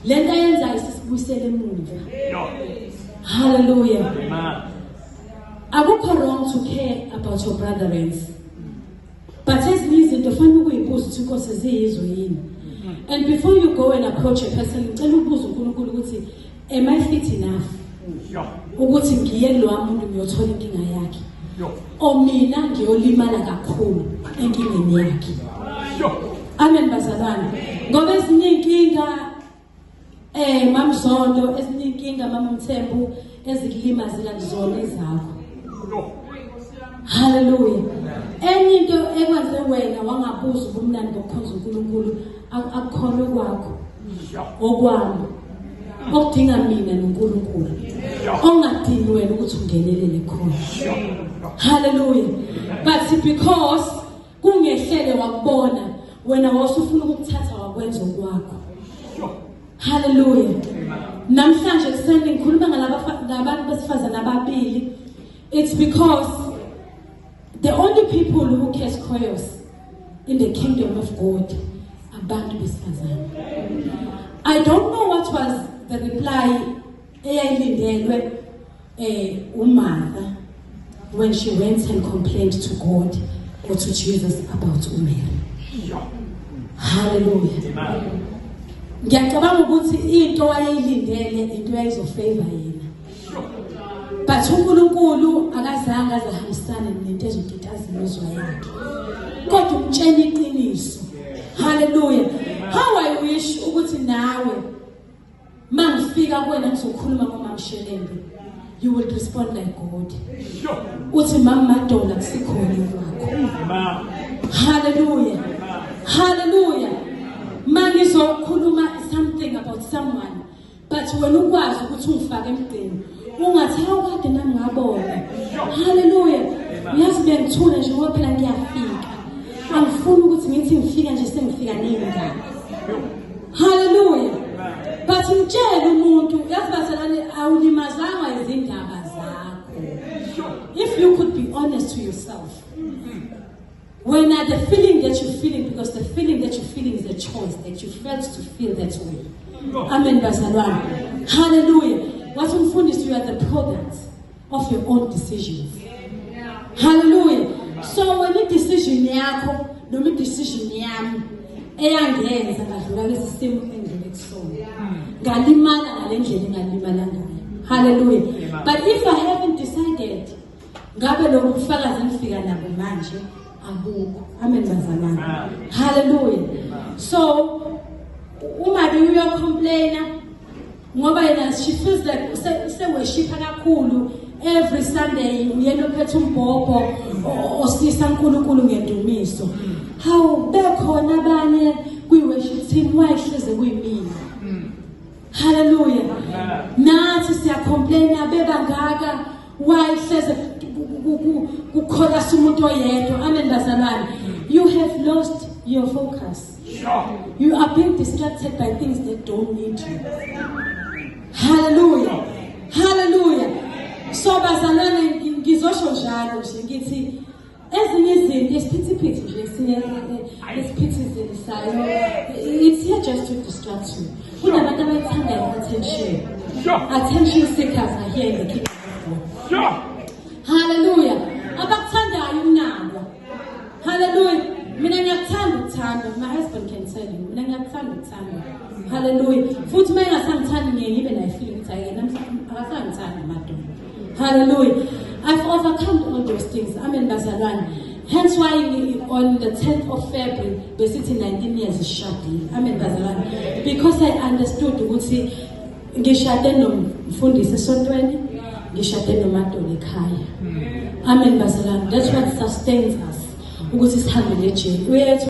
Lento ayenzayo isisibuyisele emuva. Hallelujah. Akukho wrong to care about your brethren, but ezinye izinto fanele ukuyibuza ukuthi, "Inkosi, ziyizo yini?" And before you go and approach a person, ngicela ukubuza uNkulunkulu ukuthi, "Am I fit enough ukuthi ngiye kulowa muntu ngiyothola inkinga yakhe, or mina ngiyolimala kakhulu enkingeni yakhe?" Amen, bazalwane. Ngoba ezinye inkinga, mamzondo, ezinye inkinga, mama Mthembu, ezikulimazela kuzona ezakho. Haleluya. Enye into ekwenze wena wangabuza ubumnandi bokukhonza uNkulunkulu, akukhona kwakho, okwami okudinga mina noNkulunkulu, ongadingi wena ukuthi ungenelele khona. Haleluya. But because kungehlele wakubona wena, wasufuna ukukuthatha wakwenza okwakho. Haleluya. Namhlanje kuseni ngikhuluma ngalaba ngabantu besifazana ababili. It's because the only people who cause chaos in the kingdom of God, abantu besifazane. I don't know what was the reply eyayilindelwe uMartha when she went and complained to God or to Jesus about uMary. Hallelujah. Ngiyacabanga ukuthi into wayeyilindele, into yayizofavor yena. But uNkulunkulu akazange azahambisane nento ezokitaza imizwa yakhe. Kodwa umtshela iqiniso. Hallelujah. How I wish ukuthi nawe mangifika kuwena ngizokhuluma ngoMamshelembe, you will respond like God. Uthi, "Mama Madola, kusikhona kwakho." Hallelujah. Hallelujah. Mangizokhuluma something about someone, but wena ukwazi ukuthi ungifake emgqeni. Ungathi, "Hawu, kade nami ngabona." Hallelujah. Uyazi bengithule nje ngoba phela ngiyafika. Angifuni ukuthi ngithi ngifika nje sengifika ney'ndaba. Hallelujah. But ngitshele umuntu, yazi bazalwane, awulimazanga izindaba zakho. If you could be honest to yourself. When the feeling that you're feeling, because the feeling that you're feeling is a choice that you felt to feel that way. Amen, bazalwane. Hallelujah. What umfundisi, you are the product of your own decisions. Hallelujah. So when i-decision yakho noma i-decision yami eyangenza ngadlula lesi simo engidlule kusona, ngalimala ngale ndlela engalimala ngayo. Hallelujah. But if I haven't decided, ngabe lo bufakazi engifika nabo manje abukho. Amen, bazalwane. Hallelujah. So uma ke uyocomplaina ngoba yena she feels like useworshipha kakhulu every Sunday, uyena ophethe umbhobho osisa uNkulunkulu ngendumiso. Hawu, bekhona abanye kwi-worship team, wayehleze kuyimina. Hallelujah. Nathi siyacomplaina, bebangaka, wayehleze kuchorus umuntu oyedwa. Amen, bazalwane. You have lost your focus. You are being distracted by things that don't need you. Hallelujah. Hallelujah. So bazalwane, ngizosho njalo nje ngithi ezinye izinto esiphithiphithi nje esinye esiphithizelisayo, it's here just to distract you. Kunabantu abayithandayo attention. Attention seekers are here in the kingdom of God. Hallelujah. Abakuthandayo ukunakwa. Hallelujah. Mina ngiyakuthanda ukuthandwa. My husband can tell you. Mina ngiyakuthanda ukuthandwa. Hallelujah. Futhi uma engasangithandi, ngiye ngibe nayo feeling ukuthi hayi, namhlanje akasangithandi madoda. Hallelujah. I've overcome all those things. Amen, bazalwane. Hence why on the 10th of February besithi 19 years ishadile. Amen, bazalwane. Because I understood ukuthi ngishade nomfundisi esontweni, ngishade noMadola ekhaya. Amen, bazalwane. That's what sustains us ukuthi sihambe le journey. Uyethu.